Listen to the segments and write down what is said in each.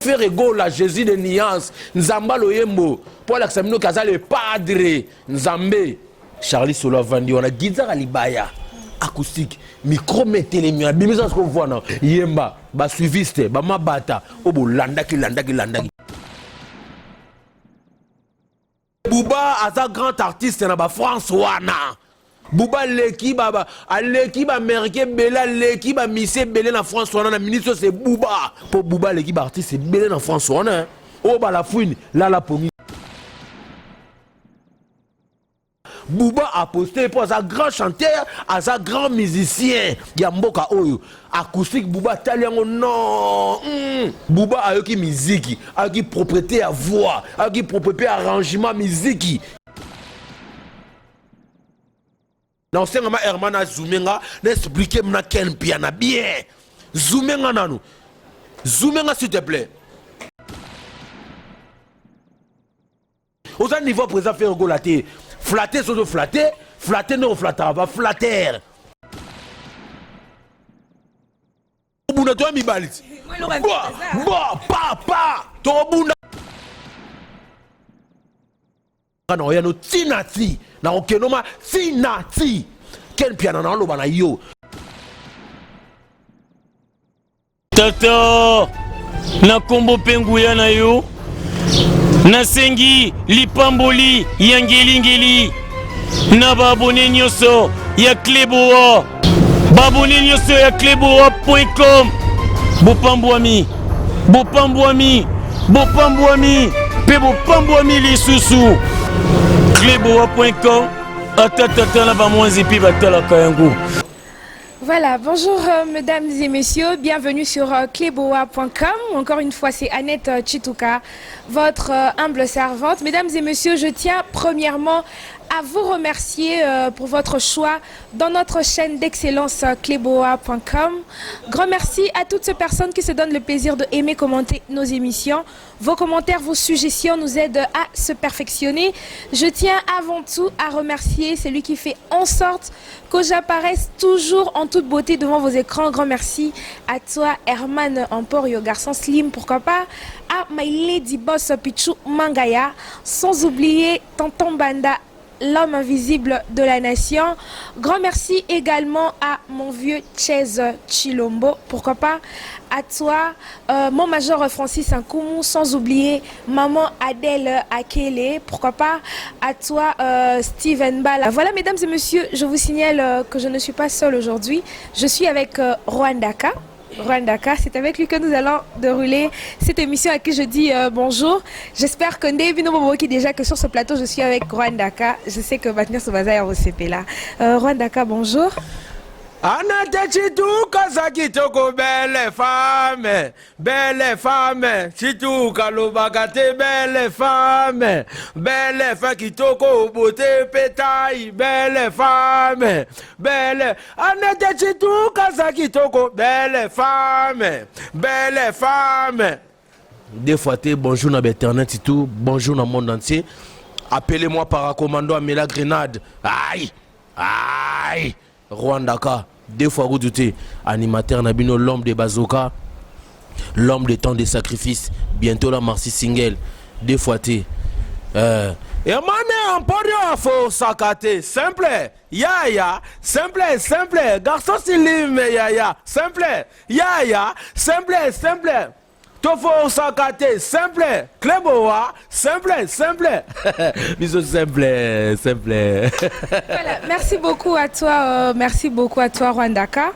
Ferre Gola Jesus de nuance nzamba loyembo po alakisa bino ke aza le padre nzambe. Charlie Solo avandi wana guitare libaya acoustique micro metelemi abimisa siko voix na yemba ba suiviste ba mabata oyo bolandaki landaki landaki. Bouba aza grand artiste na ba France wana. Bouba aleki ba, ba aleki ba américain ebele aleki ba missi ebele na France wana na minute oyo c'est Bouba. Po Bouba aleki ba artiste ebele na France wana. Oyo ba la fouine lala pongi. Bouba a poste po aza grand chanteur, aza grand musicien ya mboka oyo. Acoustique Bouba atali yango non. Bouba ayoki miziki, ayoki propriété ya voix, ayoki propriété ya arrangement miziki. Na osenga ma Herman azume nga na expliquer na Ken Mpiana bien. Zume nga nanu. Zume nga s'il te plaît. Oza niveau président Ferre Gola te. Flatter sozo flatter, flatter nde oflataka ba flatter. Bunda to mibali ti. Ba ba pa pa tokobunda na oya no tina ti na kokende ma tina ti Ken Mpiana na oloba na yo. Tata, na nkombo mpe nguya na yo, nasengi lipamboli ya ngelingeli na baabone nyonso ya Cleboa, baabone nyonso ya cleboa.com, bopambwami, bopambwami, bopambwami mpe bopambwami lisusu. Cleboa.com, ata tata na bamwanzi mpe batalaka yango. Voilà, bonjour mesdames et messieurs, bienvenue sur cleboa.com. Encore une fois, c'est Annette Tshituka, votre humble servante. Mesdames et messieurs, je tiens premièrement à vous remercier pour votre choix dans notre chaîne d'excellence cleboa.com. Grand merci à toutes ces personnes qui se donnent le plaisir de aimer, commenter nos émissions. Vos commentaires, vos suggestions nous aident à se perfectionner. Je tiens avant tout à remercier celui qui fait en sorte que j'apparaisse toujours en toute beauté devant vos écrans. Grand merci à toi, Herman Emporio, garçon slim, pourquoi pas, à My Lady Boss Pichu Mangaya, sans oublier Tonton Banda, l'homme invisible de la nation. Grand merci également à mon vieux Chez Chilombo, pourquoi pas, à toi, mon major Francis Nkumu, sans oublier maman Adèle Akele, pourquoi pas, à toi Steven Bala. Voilà, mesdames et messieurs, je vous signale que je ne suis pas seule aujourd'hui. Je suis avec Rwandaka. Rwandaka, c'est avec lui que nous allons dérouler cette émission à qui je dis bonjour. J'espère que Ndevino Boboki déjà que sur ce plateau je suis avec Rwandaka. Je sais que maintenant Sobaza est au CP là. Rwandaka, bonjour. Anete Tshituka za kitoko belle femme, belle femme, Tshituka lobaka te belle femme, belle femme kitoko beauté petai, belle femme, belle Anete Tshituka za kitoko belle femme, belle femme. Deux fois te bonjour na internet tout, bonjour na monde entier. Appelez-moi paracommando Amela Grenade. Aïe! Aïe! Rwandaka, deux fois redouté, animateur Nabino, l'homme de bazooka, l'homme de temps de sacrifice, bientôt la Marcy Single, deux fois T. Emane Emporio afo sakate, simple, ya ya, simple, simple, garçon silim, ya ya, simple, ya ya, simple, simple. Tofo sakate, simple, Cleboa, simple, simple. Bisous simple, simple. Voilà, merci beaucoup à toi, merci beaucoup à toi Rwandaka.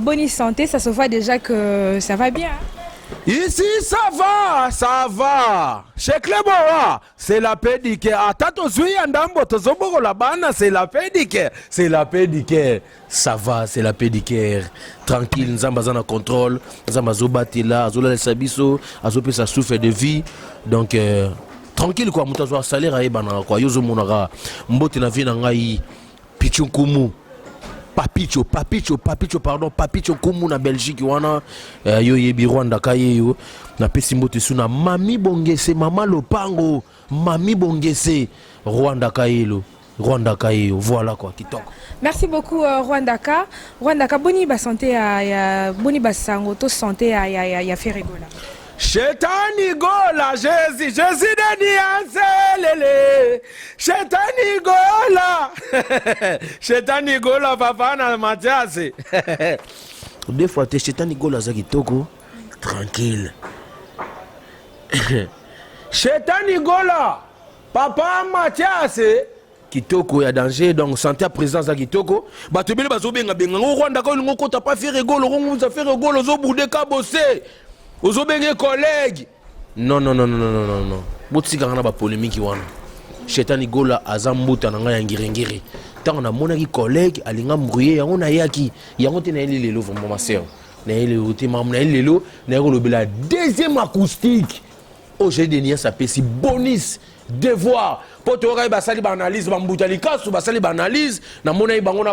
Bonne santé, ça se voit déjà que ça va bien. Ici ça va, ça va. Chez Cleboa, c'est la pédique. Ata tozwi ya ndambo tozobokola bana, c'est la pédique, c'est la pédique. Ça va, c'est la pédicaire. Tranquille, Nzambe aza na contrôle, Nzambe azobatela, azolalisa biso, azopesa souffle de vie. Donc tranquille quoi, moto azwa salaire ayebanaka quoi. Yo ozomonaka mbote na vie na ngai Pichu Nkumu. Papicho, Papicho, Papicho, pardon, Papicho Nkumu na Belgique wana yo yebi Rwanda ka yeyo na pesi mbote su na Mami Bongese, Mama Lopango, Mami Bongese, Rwanda ka yelo. Rwanda Kayeyo, voilà quoi, kitoko. Merci beaucoup Rwandaka. Rwandaka, boni ba santé ya, ya boni ba sango to santé ya ya ya, ya Ferre Gola. Shetani Gola, Jésus, Jésus de Nianzelele. Shetani Gola. Shetani Gola, papa na Mathias. Deux fois te Shetani Gola aza kitoko, tranquille. Shetani Gola, papa Mathias. Kitoko ya danger, donc santé ya président aza kitoko. Bato ebele bazobengabenga ngo Rwanda ka olingo okota pa Ferre Gola, okongunza Ferre Gola, ozobude ka bose, ozobenge collègue. Non, non, non, non, non, non, non, botikanga na bapolémike wana. Shetani Gola aza mbuta na ngai ya ngiringiri. Ntango namonaki collègue alinga mbrouye yango, nayaki yango te. Nayeli lelo vraiment, ma sœur, nayeli lelo te. Makambo nayeli lelo, naye kolobela deuxième acoustique oyo Jésus de Nuance apesi bonus devoir, mpo toyokaki basali baanalyse, bambuta likasu basali baanalyse. Namonaki bango na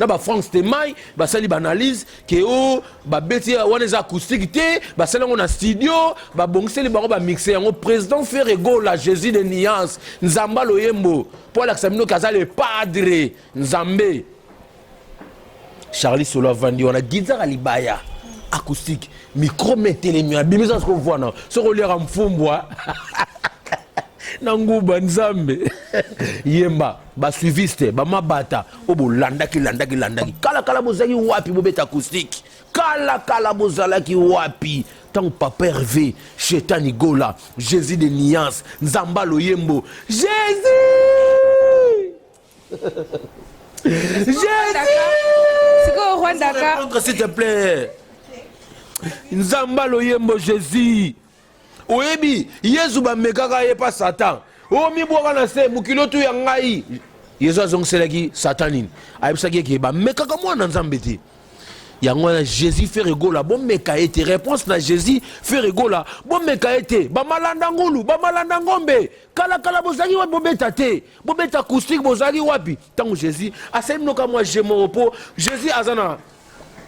bafrance temai, basali baanalyse ke o babeti wana eza acoustique te, basali yango na studio, babongiseli bango, bamixe yango. Président Ferre Gola, Jésus de Nuance, Nzamba loyembo, mpo alakisa bino ke aza le padre Nzambe. Charlie Solo avandi wana, guitare libaya, acoustique, micro metelemi, abimisa siko vwana. Soki oliaka mfumbwa na nguba, Nzambe yemba. Basuiviste, bamabata oyo bolandaki landaki landaki kalakala, bozalaki wapi? Bobeta acoustique kalakala, bozalaki wapi ntango papa Hervé, Shetani Gola, Jésus de Nuance, Nzamba loyembo, Jésus, Jésus? Sikoyo Rwandaka. Répondre, s'il te plaît. Nzamba loyembo, Jésus, oyebi Yesu bamekaka ye pa Satan, omibwaka na se, mokili otu ya ngai. Yesu azongiselaki Satan nini? Ayebisaki eke bamekaka mwana Nzambe te. Yango wana Jésus Ferre Gola, bomeka ye te. Réponse na Jésus Ferre Gola, bomeka ye te. Bamalanda ngulu, bamalanda ngombe, kalakala bozalaki wapi? Bobeta te, bobeta acoustique, bozalaki wapi ntango Jésus asali binoka mwa je moko? Mpo Jésus aza na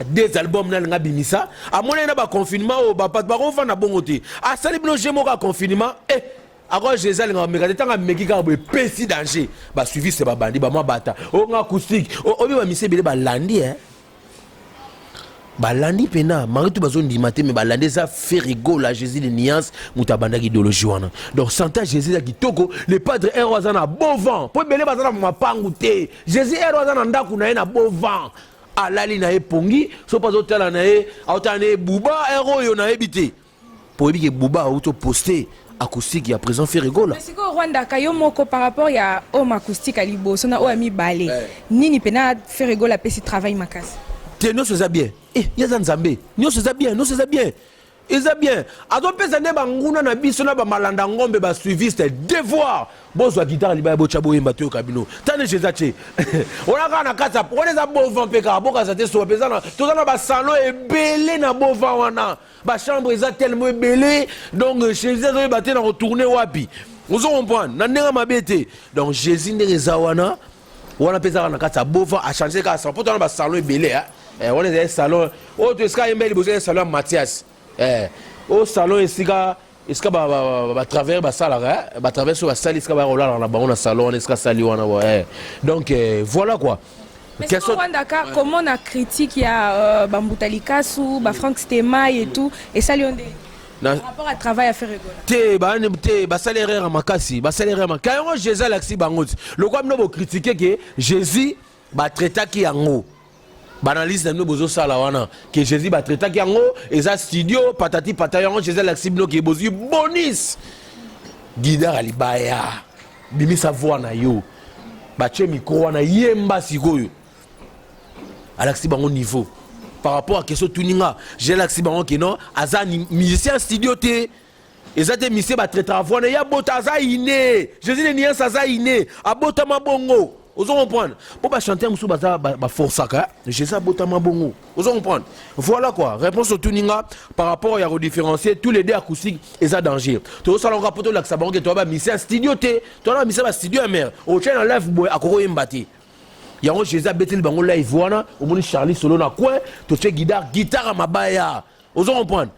deux albums nalinga bimisa, amonaki na baconfinement oyo bapato bakofanda bongo te, asali bino je moko ya confinement. Eh, akoa Jésus alingaka meka te. Ntango ameki kaka boye, epesi danger. Basuiviste babandi bamwa bata onga acoustique obi bamisi ebele balandi, eh? Balandi mpena mangi tu bazondima te, me balandi. Eza Ferre Gola, Jésus de Nuance, moto abandaki idéologie wana. Donc santé Jésus eza kitoko. Le padre ero aza na beau vent, mpo ebele baza na mapangu te. Jésus ero aza na ndako na ye na beau vent, alali na ye pongi. So mpo azotala na ye, aotala na ye buba ero oyo nayebi te, mpo oyebi ke buba auti oposte acoustique ya président Ferre Gola. Sikoyo Rwandaka, yo moko, par rapport ya home acoustique ya liboso na oyo ya mibale, nini mpena Ferre Gola apesi travail makasi? Te, nyonso eza bien. Eh, ye aza Nzambe, nyonso eza bien, nyonso eza bien, eza bien. Azopesa nde banguna na biso na bamalanda ngombe, basuiviste, devoir. Bozwa guitare libaya, botya, boyemba, toyoka bino. Tane Jésus atie wana kaka na kati wana, eza bovan mpe kaka bokasa te. Soba mpe toza na basalon ebele na bovan wana, bachambre eza tellement ebele. Donc Jésus azoyeba te na kotourne wapi, ozo comprendre, na ndenge mabe te. Donc Jésus ndenge eza wana wana mpe ezaka na kati ya bovan, achange kaka salon, mpo twana basalon ebele. Wana ezali salon oyo to esika ayemba liboso, ezali salon ya Mathias. Oyo salon esika batravers basalaka, batravers oyo basali, esika baya kolalaka na bango na salon wana, esika asali wana. Donc voilà quoi. Mais question Rwandaka, comment na critique ya bambuta likasu, ba Frank Stemay et tout, et ça lion par rapport à travail à Ferre Gola? Te, baani te, basali erreur ya makasi, basali erreur ya makasi. Yango Jésus alakisi bango ti lokwa bino bocritiquer ke Jésus batraitaki yango. Baanalyse na bino bozosala wana ke Jésus batraitaki yango, eza studio, patati pata. Yango Jésus alakisi bino ke bozwi bonus, guitare libaya, bimisa voix na yo, batie micro wana, yemba. Sikoyo alakisi bango niveau par rapport à question tuninga. Jésus alakisi bango ke non, aza musicien studio te, eza te musicien batraitaka voix na ye. Abota, aza inné. Jésus de Nuance aza inné, abotama bongo, ozo comprendre? Mpo bachanteur mosusu baza baforçaka, Jésus abotama bongo, ozo comprendre? Voilà quoi, réponse otuninga par rapport ya kodifférencier tous les deux acoustiques, eza danger. Tozosala ngo mpo tolakisa bango ke toya bamusicien studio te, toya na bamusicien bastudio ya mare otie na live boye, akoki oyemba te. Yango Jésus abeteli bango live wana. Omoni Charlie Solo na coin, totie guitare, guitare ya mabaya, ozo comprendre?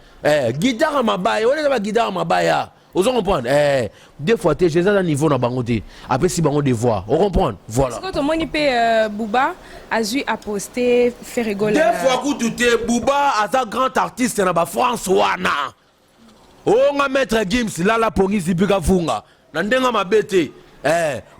Guitare ya mabaya wana eza baguitare ya mabaya, ozo comprendre? Deux fois te, Jésus aza niveau na bango te, apesi bango devoir, ocomprendre? Voilà. Sikoyo tomoni mpe Buba azwi aposte Ferre Gola. Deux fois kutu te. Buba aza grand artiste na bafrance wana. Onga Maître Gims, lala pongi zipika vunga na ndenge mabe te.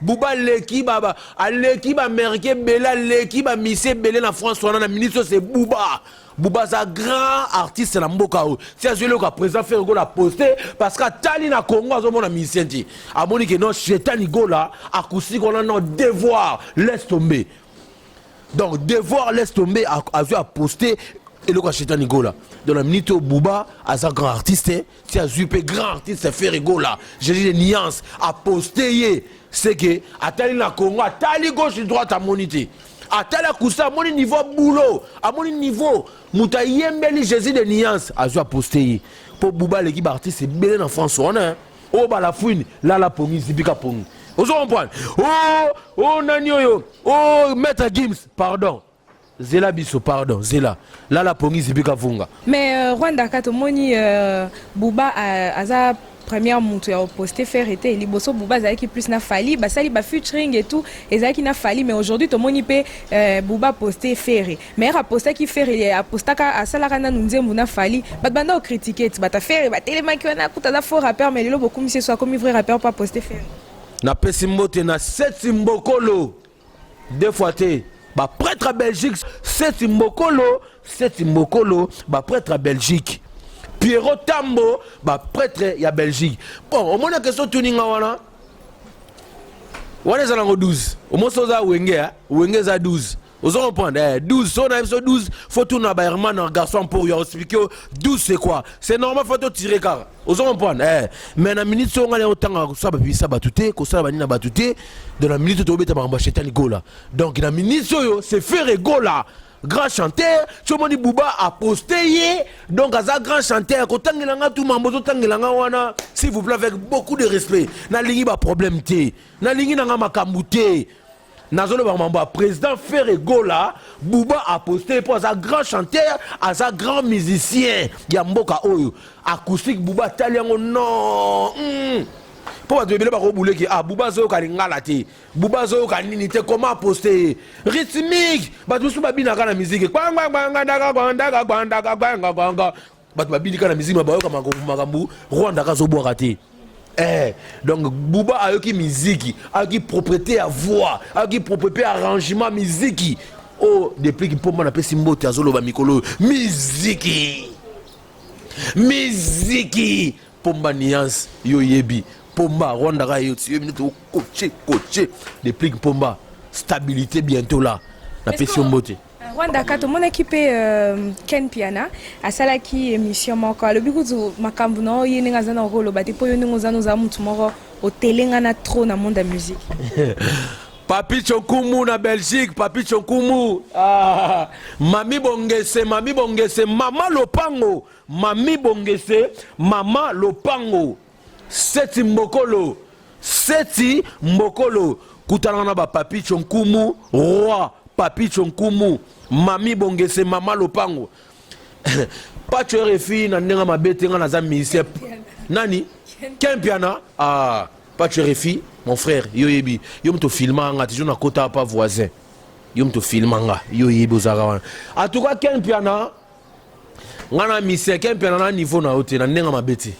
Buba aleki ba aleki ba américain ebele, aleki ba musicien ebele na France wana. Na minute oyo, c'est Buba. Buba aza grand artiste na mboka oyo. Ti azwi eloko ya président Ferre Gola, poste, parce que atali na Congo, azomona musicien te, amoni ke non, Shetani Gola acoustique wana, non, devoir, laisse tomber. Donc devoir, laisse tomber. Azwi, aposte eloko ya Shetani Gola. Donc na minute oyo, Buba aza grand artiste. Ti azwi mpe grand artiste Ferre Gola, Jésus de nuance, aposte ye, c'est que atali na Congo, atali gauche, droite, amoni te. Atali akusa, amoni niveau boulot, amoni niveau moto ayembeli Jésus de nuance, azwi, aposte ye, mpo Buba aleki baartiste ebele na France wana. Oyo balafuini, lala pongi zibika pongi, ozo comprendre? O nani oyo? O Maître Gims, pardon, zela biso, pardon, zela, lala pongi zibika vunga. Mais Rwanda ka, tomoni Buba aza première moto ya oposte Ferre te. Liboso Buba azalaki plus na Fally, basali bafeaturing et tout, ezalaki na Fally. Mais aujourd'hui tomoni mpe Buba poste Ferre. Mais ere apostaki Ferre, apostaka, asalaka nanu nzembo na Fally. Bato banda okritike ti bato Ferre batelemaki wana, kuta aza faux rappeur. Mais lelo bokumisi so akomi vrai rappeur mpo aposte Ferre. Napesi mbote na Seti Mbokolo, deux fois te, baprêtre ya Belgique. Seti Mbokolo, Seti Mbokolo, baprêtre ya Belgique. Pierrot Tambo, baprêtre ya Belgique. Bon, omoni question tuninga wana, wana eza nango 12. Omosi oza Wenge, Wenge eza 12, ozo comprendre? 12 so na biso 12, faut tuna ba Herman garçon pour yo expliquer 12 c'est quoi. C'est normal, faut to tirer kaka, ozo comprendre? Mais na minute so ngai otanga kosala bapibisa bato te, kosala banini na bato te. De la minute tobeta makambo ya Shetani Gola. Donc na minute oyo, c'est Ferre Gola, grand chanteur. Ti omoni Buba aposte ye, donc aza grand chanteur. Kotangela nga tu mambo ozotangela nga wana, s'il vous plaît, avec beaucoup de respect, nalingi baproblème te, nalingi nanga makambo te. Nazoloba mambo ya président Ferre Gola. Buba aposte mpo aza grand chanteur, aza grand musicien ya mboka oyo. Acoustique, Buba atali yango, non, Mpo bato ebele bakobuleki, ah, Buba azoyoka lingala te, Buba azoyoka nini te, comment aposte ye rythmique? Bato mosusu babinaka na musique, gbangbangbangandaka gwandaka gwandaka gwangagwanga. Bato babilika na musique, ma bayoka makambo Rwanda kazobwaka te. Donc Buba ayoki miziki, ayoki propriété ya voix, ayoki propriété ya arrangement miziki oyo. Depuis mpomba napesi mbote, azoloba mikolo oyo miziki, miziki. Pomba nuance, yo yebi Pomba Rwanda ka yo ti yo minute okoche koche. Depuis Pomba, stabilité bientôt là, napesi yo mbote. Rwanda ka, tomonaki mpe Ken Piana asalaki émission moko, alobi kutu makambo na ye ndenge aza na koloba te, mpo yo ndenge oza na oza motu moko otelengana trop na monde ya musique. Papi Chonkumu na Belgique, Papi Chonkumu, ah, Mami Bongese, Mami Bongese, Mama Lopango, Mami Bongese, Mama Lopango, Seti Mbokolo, Seti Mbokolo, kutana na ba Papi Chonkumu, roi Papi Chonkumu, Mami Bongese, Mama Lopango. Pacho RFI na ndenge mabe te, nga naza musicien. Nani? Ken Piana, ah, Pacho RFI, mon frère, yo yebi, yo moto filma nga toujours na kota pa voisin. Yo moto filma nga, yo yebi ozalaka wana. En tout cas Ken Piana, nga na musicien. Ken Piana, na niveau na yo te, na ndenge mabe te.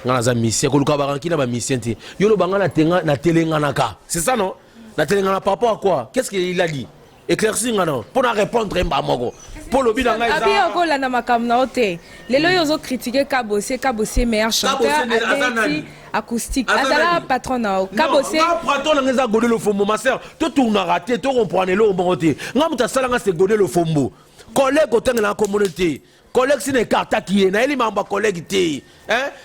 Nga naza musicien, koluka baranki na bamusicien te. Yo loba nga natelenganaka. C'est ça, non? Natelengana par rapport à quoi? Qu'est-ce qu'il a dit? Éclairci nga na mpo na répondre mba moko mpo lobi na ngai. Abi okolanda makambo na yo te. Lelo oyo ozokritike Kabose. Kabose, meilleur chanteur, abeti acoustique, azala patron na yo Kabose. Patron na nga eza Godé Lofombo. Ma sœur, totournaka te, tocomprendre eloko moko te. Nga moto asalanga, c'est Godé Lofombo. Collègue otangelaka komona te, collègue sina ekartaki ye. Nayeli mambo ya collègue te,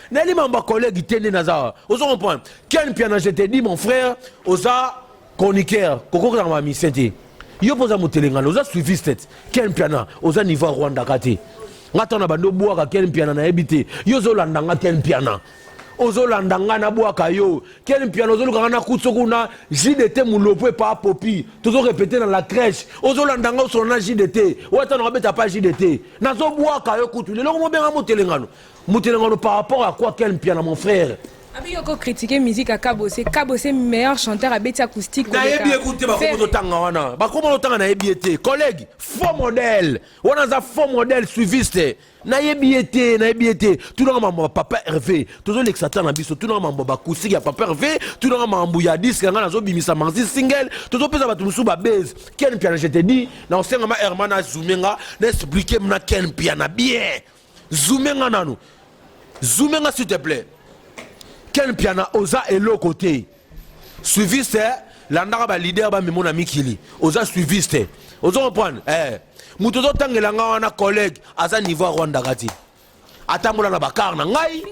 nayeli mambo ya collègue te. Nde naza, ozo comprendre? Ken Piana, je te dis, mon frère, oza chroniqueur, kokokaka bamusicien te. Yo mpo oza motelengana, oza suiviste te. Ken Piana, oza niveau ya Rwandaka te. Nga ntango na bandi obwaka Ken Piana, nayebi te. Yo ozolanda nga, Ken Piana, ozolanda nga nabwaka yo. Ken Piana, ozoluka nga nakuti soki una JDT Molopo epa popi, tozorepete na la crèche. Ozolanda nga, osola na JDT oyo ata nakabeta pa JDT, nazobwaka yo kutu. Lelo mobenga motelengano, motelengano par rapport à quoi? Ken Piana, mon frère. Abi yoko critiquer musique ya Kabose. Kabose meilleur chanteur abeti acoustique. Nayebi ye kutu te, bakoma totanga wana, bakoma totanga, nayebi ye te. Collègue faux modèle wana aza faux modèle suiviste. Nayebi ye te, nayebi ye te. Tunanga mambo ya papa Hervé, tozolekisa ta na biso. Tunanga mambo ya bakusiki ya papa Hervé, tunanga mambo ya disque ngai nazobimisa maxi single, tozopesa bato mosusu babase. Ken Piana, je te dis, na osengama Herman azume nga na explike na Ken Piana bien. Zume nga nanu, zume nga s'il te plaît. Ken Piana, oza eloko te, suiviste. Landaka baleader bamemo na mikili. Oza suiviste, ozo comprendre? Eh. Moto ozotangela nga wana, collègue aza niveau ya Rwandaka ti atambola na bakar na ngai.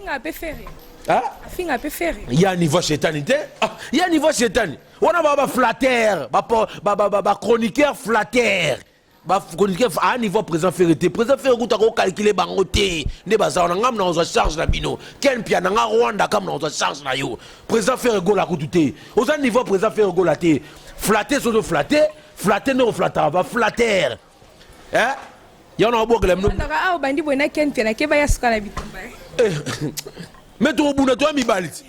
Ya niveau shetani te. Ah, ya niveau shetani wana baa baflatter, bachroniqueur flatter, bachroniqueur a niveau président Ferre te. Président Ferre kuta kocalcule bango te nde baza wana. Ngambu na kozwa charge na bino, Ken Pia na nga Rwanda, kambu na kozwa charge na yo. Président Ferre Gola kutu te, oza niveau président Ferre Gola te. Flatter, sozo flatter, flatter nde koflataka baflatter. Eh? Yango na obwakela bino. Awa obandi boye na Ken Pia, nakeba ya suka na bitumba. Me tokobunda, toza mibali ti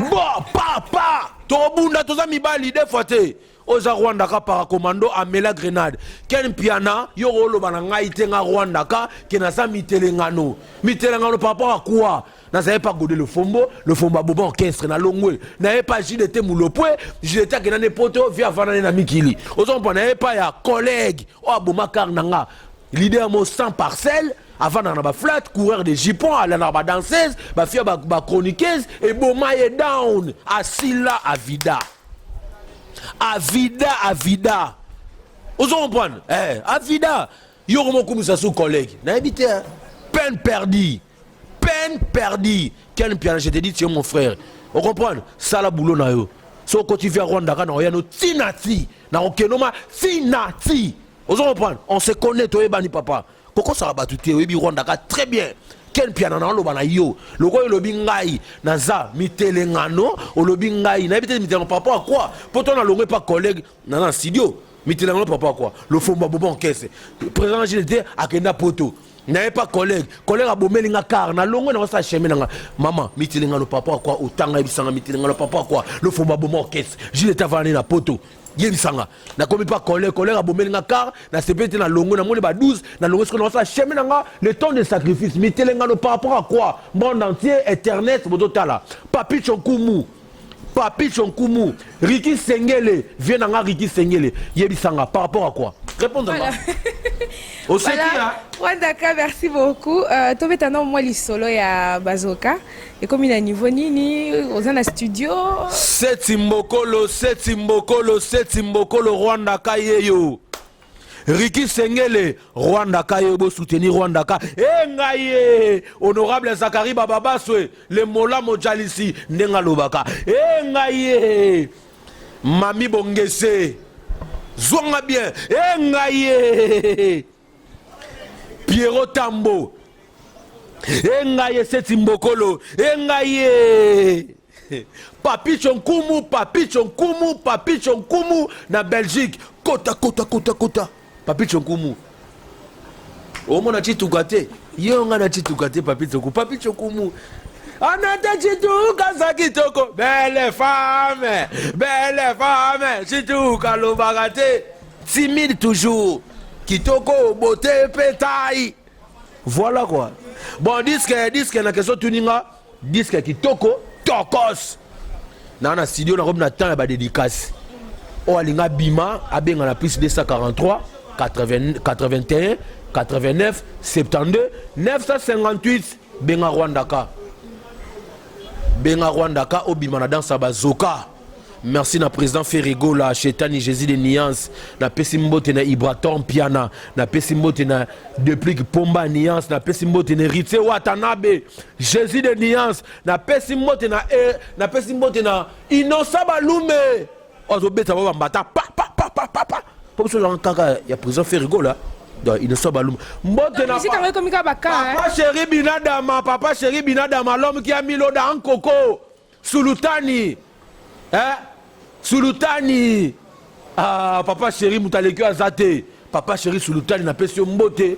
bo papa, tokobunda, toza mibali deux fois te. Oyo eza Rwanda ka paracommando amela grenade. Ken Piana, yo oloba na ngai te nga Rwanda ka ke naza mitelengano. Mitelengano par rapport à quoi? Nazali pa Gode Lofombo, Lofombo aboba orchestre na longwe. Naye pa JDT Mulopwe, JDT akenda ne poto vi avanda ne na mikili. Ozompa naye pa ya collègue oyo aboma car na nga, leader mo sans parcelle, avandaka na baflat, coureur de jupon, alandaka badanseuse, bafia, bachroniqueuse, eboma ye down, asila avida, avida, avida. Ozo comprendre? Eh, avida. Yo komo okumisa su collègue, nayebi te. Peine perdue, peine perdue. Ken Piana, je te dis, tu es mon frère, ocomprendre? Sala boulot na yo. So okoti via Rwanda ka na oyano ntina ti na kokenoma ntina ti. Ozo comprendre? On se connaît, toyebani papa. Kokosaka bato te, oyebi Rwanda ka très bien. Ken Piana, na oloba na yo lokola olobi ngai naza mitelengano, olobi ngai nayebi te mitelengano par rapport à quoi? Mpo to nalongwe pa collègue na studio. Mitelengano par rapport à quoi? Lofombo aboba orchestre, président Gilles te akenda poto. Naye pa collègue, collègue abomeli nga car nalongwe na osala chemin na nga. Mama, mitelengano par rapport à quoi? Otanga, yebisanga mitelengano par rapport à quoi? Lofombo aboma orchestre, Gilles te avanda na poto. Yebisanga, nakomi pa collègue, collègue abomeli nga car, nasepeli te, nalongwe, namoni ba 12, nalongwe. Soki naosala chemin na nga, le temps de sacrifice, mitelengano par rapport à quoi? Monde entier, internet, bozotala. Papi Chonkumu, Papi Chonkumu, Riki Sengele, vieux na nga Riki Sengele, yebisanga par rapport à quoi? Répondre. Voilà. Oseki. Voilà. Rwandaka, merci beaucoup. Tobeta na mwa lisolo ya Bazoka. Ekomi na niveau nini? Oza na studio? Seti mbokolo, seti mbokolo, seti mbokolo, Rwanda ka yeyo. Riki Sengele, Rwanda ka ye, bo soutenir Rwanda ka. E ngai ye, honorable Zakari Bababaswe, le mola mojalisi, ndenga lobaka. E ngai ye, Mami Bongese, zwanga bien. E ngai ye, Pierrot Tambo. E ngai ye, Seti Mbokolo. E ngai ye, Papicho Nkumu, Papicho Nkumu, Papicho Nkumu na Belgique. Kota, kota, kota, kota. Papicho Nkumu. Omona chituka te. Yo nga na chituka te, Papicho Nkumu. Papicho Nkumu. Anata chituka za kitoko. Belle femme, belle femme. Chituka lobaka te. Timide toujours. Kitoko, beauté, pétaille. Voilà quoi. Bon, disque, disque na question tuninga, disque kitoko, tokos. Na studio na na temps ya ba dédicace. O alinga bima abenga na plus 243 80, 81 89 72 958. Benga Rwandaka. Benga Rwandaka obima na danse ya bazoka. Merci na président Ferrigola, Chetani Jésus de Nuance, na pesi mbote na Ibrator Mpiana, na pesi mbote na Deplique Pomba Nuance, na pesi mbote na Héritier Watanabe, Jésus de Nuance, na pesi mbote na eh, na pesi mbote na Innocent Balume. Ozo beta ba mbata pa pa pa pa pa pa. Po biso kaka ya président Ferrigola. Donc Innocent Balume. Mbote na Musique yango ekomi kaka baka. Papa chéri Binadama, papa chéri Binadama, l'homme qui a mis l'eau dans un coco. Sulutani. Hein? Sulutani. Ah, papa chéri mutaleki azate. Papa chéri Sulutani na pesi yo mbote.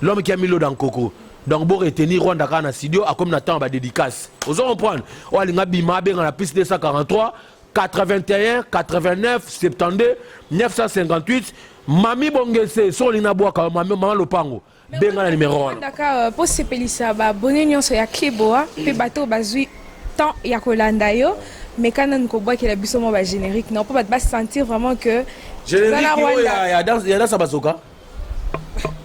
L'homme qui a mis l'eau dans le coco. Donc bo retenir Rwanda kaka na studio, akomi na temps ya ba dédicace. Ozo comprendre? Oyo alinga bima abenga na plus 243 81 89 72 958. Mami Bongese, soki olingi nabwaka mami, mama lopango, benga na numero wana. Daka mpo sepelisa baabonnés nyonso ya Cleboa mpe bato oyo bazwi temps ya kolanda yo, meka nanu kobwakela biso mwa bagénérique non, mpo bato basentir vraiment que générique oyo ya danse bazoka.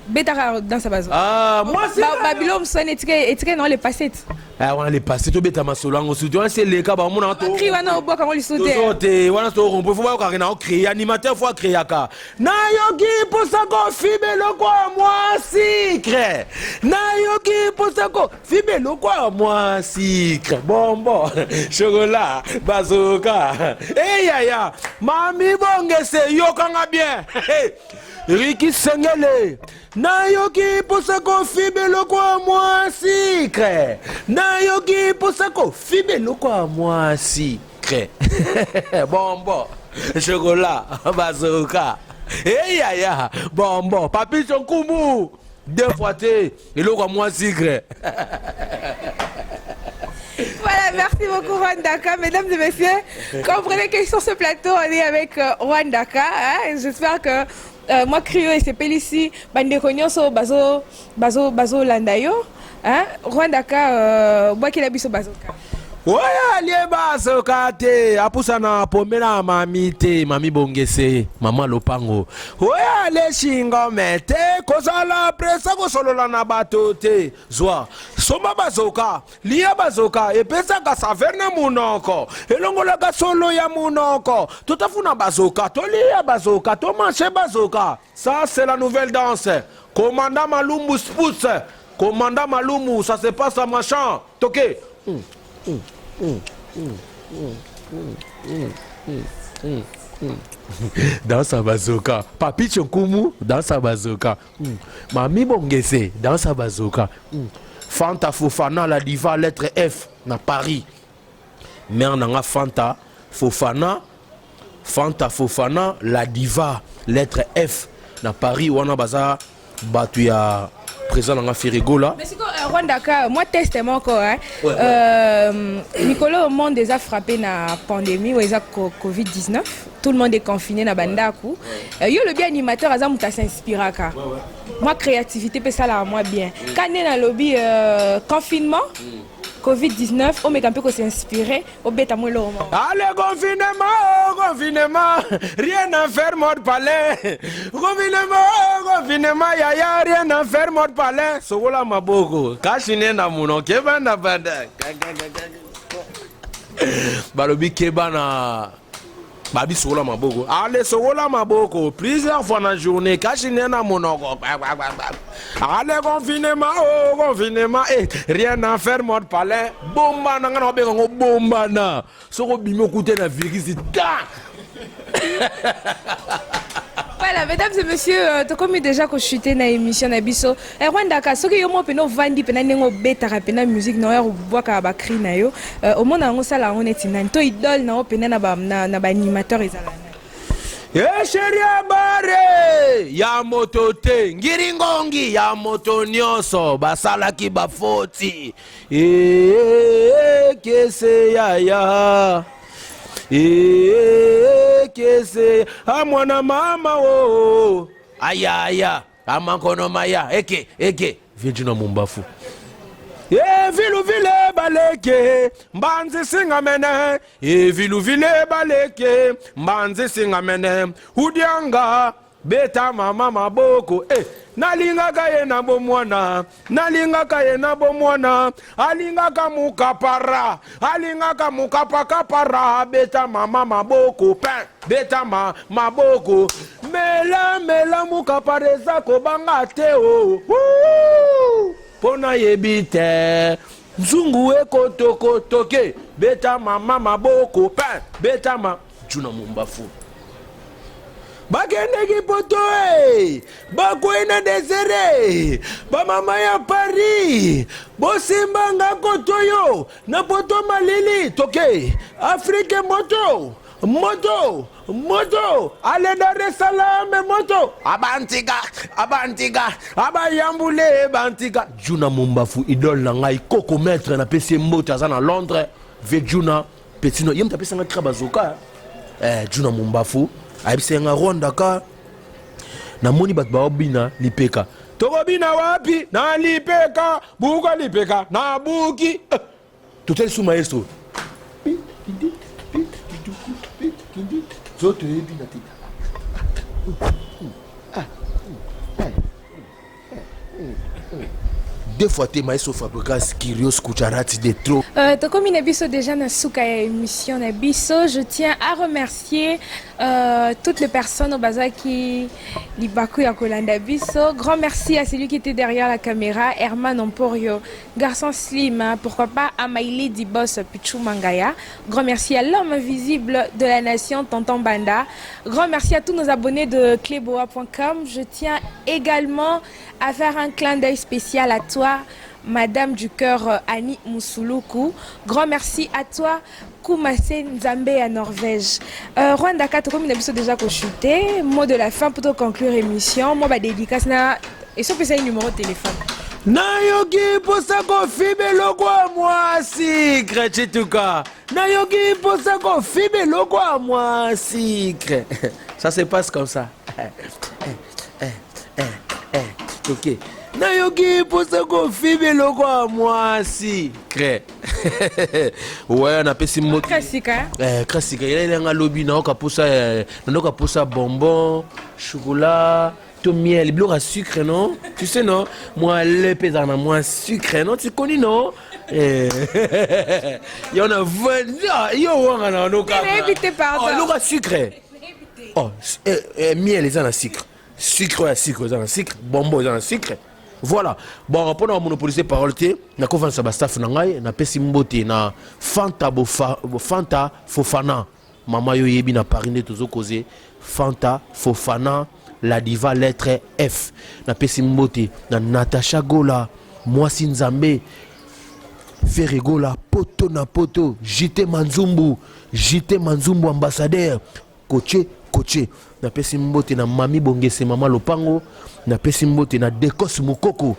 Betaka danse bazoka. Ah, mwasi. Babilo mosusu wana etika nango le passé. Ah, wana le passé, tobeta masolo yango surtout wana se eleka bamona. Cri wana obwaka yango lisusu te. Tozo te wana torompo, fo bayokaka na ocréer animateur, fo acréaka. Nayoki mposa kofiba eloko ya mwa sucre, nayoki mposa kofiba eloko ya mwa sucre, bonbon, chocolat, bazoka. Eyaya, mami Bongese, yokanga bien. Riki Sengele, nayoki mposa kofiba eloko ya mwa sucre, nayoki mposa kofiba eloko ya mwa sucre, bonbon, chocolat, bazoka. Eyaya, bonbon, Papicho Nkumu, deux fois te, eloko ya mwa sucre. Voilà, merci beaucoup Rwandaka. Mesdames et messieurs, comprenez que sur ce plateau, on est avec Rwandaka. Hein. J'espère que moi, Crio et Sepelisi, bandeko nyonso, bazo, bazo, bazo landa yo. Hein. Rwandaka, bwakela biso bazoka. Oyo alie bazoka te, apusana pomela mami te, mami Bongese, mama lopango. Oyo alie shingome te, kozala presa kosolola na bato te. Zwa somba bazoka, lia bazoka, epesaka saveur na munoko, elongolaka solo ya munoko. Totafuna bazoka, tolia bazoka, tomarche bazoka. Ça, c'est la nouvelle danse. Commandant Malumbu Spouts, commandant Malumu, ça se passe à machin toke. Danse bazoka, Papicho Nkumu, danse bazoka. Mami Bongese, danse bazoka. Fanta Fofana, la diva, lettre F na Paris. Mère nanga Fanta Fofana, Fanta Fofana, la diva, lettre F na Paris. Wana baza bato ya président nanga Ferigola. Mais siko Rwandaka, moi test moko, hein. Ouais. Mikolo au monde déjà frappé na pandémie ou eza Covid-19. Tout le monde est confiné na bandaku. Yo le bien animateur aza muta s'inspiraka. Moi créativité pe sala moi bien. Quand na lobi confinement Covid-19, omeka mpe kosinspire, obeta mwa eloko moko. Allez, confinement, oh, confinement, rien à faire, mode palais. Confinement, oh, confinement, yaya, rien à faire, mode palais. Sokola maboko, kashine na muno, keba na banda. Balobi keba na babi, sokola maboko. Allez, sokola maboko plusieurs fois na journée, kashine na monoko. Allez, confinement, oh, confinement, eh, rien à faire, mode palais. Bomba na nga na babenga ngo bombana. Soko obimi okute na virus ta. Voilà, mesdames et messieurs, tokomi déjà kochute na émission na biso. Rwandaka, soki yo mo pena ovandi pena ndenge obetaka pena musique na yo, obwakaka bacri na yo, omona yango osala yango neti nani to idole na yo pena na baanimateur ezala nani? E chéri bare ya moto te, ngiringongi ya moto nyonso basalaki bafoti. E kese yaya, e kese amwana mama o ayaya amankono maya eke eke viejuna mumbafu. E vilu vile baleke mbanzi singamene, e vilu vile baleke mbanzi singamene udianga beta mama maboko. E nalingaka ye na bomwana, nalingaka ye na bomwana, alingaka mukapara, alingaka mukapakapara. Beta mama maboko pin, beta ma maboko, mela mela mukapara, eza kobanga te o mpo nayebi te nzungu ekotokotoke. Beta mama maboko pin, beta ma juna mumbafu. Bakendeki poto e bakwei na desere. Bamama ya Paris, bosimbanga koto yo na poto malili toke Afrike moto moto. Moto ale Dar es Salaam moto abantika abantika abayambule bantika. Juna Mumbafu idole na ngai koko maître na pesi ye mbote aza na Londres vie Juna petit no ye moto apesa ngai cra bazoka eh Juna Mumbafu ayebisa nga Rwanda ka namoni bato baobina lipeka tokobina wapi na lipeka buka lipeka na buki eh. Totali su maestro. Zoto yebi na te. Deux fois te maestro Fabregas Kyrios Kucharati de trop. Tokomi na biso déjà na suka ya émission na biso. Je tiens à remercier toutes les personnes oyo bazaki libaku ya kolanda biso. Grand merci à celui qui était derrière la caméra, Herman Emporio. Garçon slim, hein, pourquoi pas à My Lady Boss Pichou Mangaya. Grand merci à l'homme invisible de la nation, Tonton Banda. Grand merci à tous nos abonnés de cleboa.com. Je tiens également à faire un clin d'œil spécial à toi, Madame du cœur Annie Moussoulukou. Grand merci à toi, Koumase Nzambe à Norvège. Rwanda 4, comme nous déjà chuté. Mot de la fin pour conclure l'émission. Moi, bah, dédicace na. Et sauf que c'est un numéro de téléphone. Nayoki mposa kofiba eloko ya mwa sucre Tshituka. Nayoki mposa kofiba eloko ya mwa sucre. Ça se passe comme ça. Ok. Nayoki mposa kofiba eloko ya mwa sucre. Ouais, napesi mbote. Classique, hein? Eh, classique. Elalanga lobi nayoka mposa nayoka mposa bonbon, chocolat, to miel, biloko ya sucre, non? Tu sais, non? Moi, lepe ezala na mwa sucre, non? Tu connais, non? Eh, yo na yo wanga na no kaka. Nayebi te, pardon. Oh, eloko ya sucre. Oh, miel eza na sucre. Sucre ya sucre eza na sucre, bonbon eza na sucre. Voilà. Bon, mpona monopoliser parole te, nakovanisa bastaff na ngai, napesi mbote na Fanta Bofa, Fanta Fofana. Mama yo yebi na Paris nde tozokoze Fanta Fofana la diva lettre F. Napesi mbote na Natacha Gola, mwasi Nzambe Ferre Gola, poto na poto, JT Manzumbu, JT Manzumbu ambassadeur, Koche Koche. Napesi mbote na Mami Bongese mama Lopango, napesi mbote na Dekos Mukoko,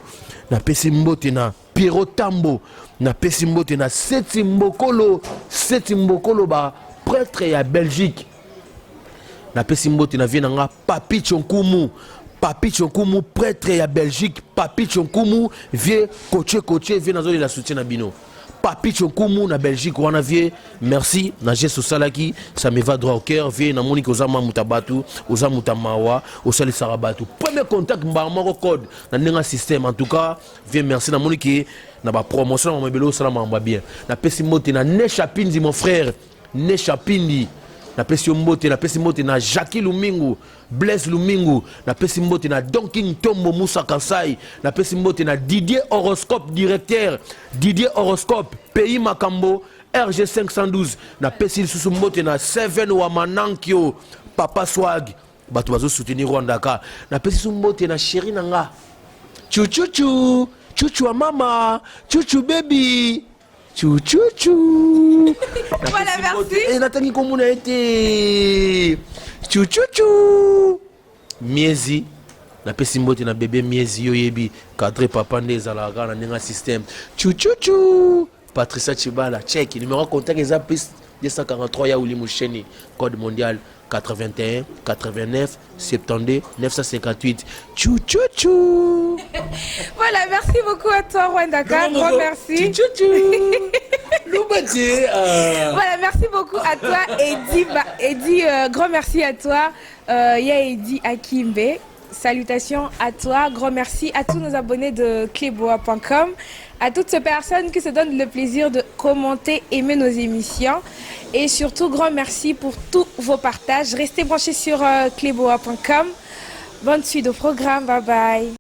napesi mbote na Pierrot Tambo, napesi mbote na Seti Mbokolo, Seti Mbokolo ba prêtre ya Belgique. Napesi mbote na vie na nga Papi Tshonkumu, Papi Tshonkumu prêtre ya Belgique, Papi Tshonkumu vie Koche Koche vie nazolela soutien na bino. Papi Tshonkumu na Belgique wana vie, merci na geste osalaki, ça me va droit au cœur vie namoni ke oza mamuta batu, oza muta mawa, osalisaka batu. Premier contact mbala moko code na ndenge système en tout cas vie merci namoni ke na ba promotion na mabele osala makambo ya bien. Napesi mbote na Nesha Pindi mon frère, Nesha Pindi. Napesi yo mbote, napesi mbote na Jackie Lumingu, Blaise Lumingu, napesi mbote na Donking Tombo Moussa Kansai, napesi mbote na Didier Horoscope directeur, Didier Horoscope Pays Makambo RG 512, napesi lisusu mbote na Seven Wamanankio Papa Swag, bato bazo soutenir Rwanda ka, napesi lisusu mbote na chéri na nga Chuchuchu, chuchu wa mama, chuchu baby. Chuchuchu. Voilà, merci. Eh, natangi komona ete chuchuchu miezi napesi mbote na bebe miezi yo yebi cadre papa nde ezalaka kaka na ndenge ya système chuchuchu Patricia Chibala check numéro contact eza plus 243 ya Uli Musheni code mondial 81 89 72 958 chuchuchu. Voilà, merci beaucoup à toi Rwandaka, grand merci. Chuchuchu. Lubati. Voilà, merci beaucoup à toi Eddy, Eddy grand merci à toi Ya Eddy Akimbe. Salutations à toi, grand merci à tous nos abonnés de cleboa.com, à toutes ces personnes qui se donnent le plaisir de commenter, aimer nos émissions et surtout grand merci pour tous vos partages. Restez branchés sur cleboa.com. Bonne suite au programme, bye bye.